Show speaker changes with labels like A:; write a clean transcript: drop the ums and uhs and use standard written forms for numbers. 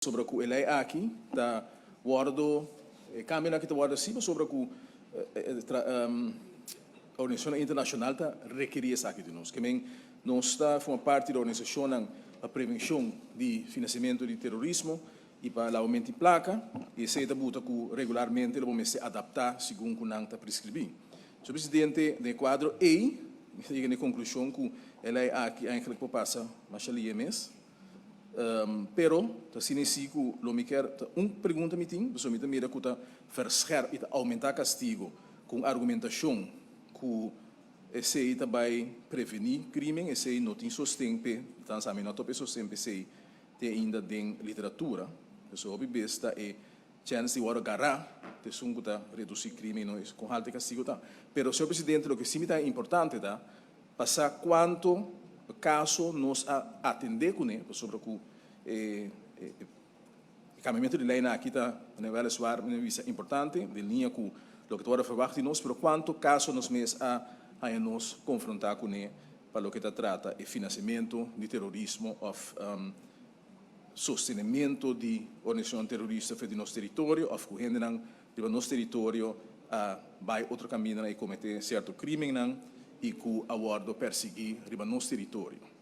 A: Sobre ku e lei aki ta wòrdu, e kambionan aki ta wòrdu hasi pasobra ku organisashonnan internashonal ta rekerí esaki di nos. Ke men nos ta forma parti di organisashonnan pa prevenshon di finansiamentu di terorismo i pa labamentu di plaka, i esei ta buta ku regularmente lo bo mester adaptá segun ku nan ta preskribí. Señor Presidente, den e kuadro ei mi ta yega na e konklushon ku e lei aki eigentlik por pasa masha lie mes. Pero ta asina si ku lo mi kier ta un pregunta mi tin, pasobra mi ta mira ku ta verscherp i ta oumentá kastigo ku un argumentashon ku esei ta bai prevení krimen, esei no tin sosten p'e, althans ami no a topa e sosten p'esei te ainda den literatura. Pasobra hopi bes ta e chèns di wòrdu gará ta esun ku ta redusí krimen i no kon haltu e kastigo ta. Pero, señor presidente, loke si mi ta importante ta Pa sa cuanto caso nos a atende cune, pasobra cu e cambiamento di leynan aki ta weliswaar mi bisa importante, den linea cu loke ta worde verwacht di nos, pero cuanto caso nos mes a haya nos confronta cune pa loke ta trata e financiamento di terorismo of sostenimiento di organisacionnan terorista for di nos teritorio of cu hendenan riba nos teritorio a bay otro camindanan y comete cierto crimennan y cu a wordo persigui riba nos teritorio.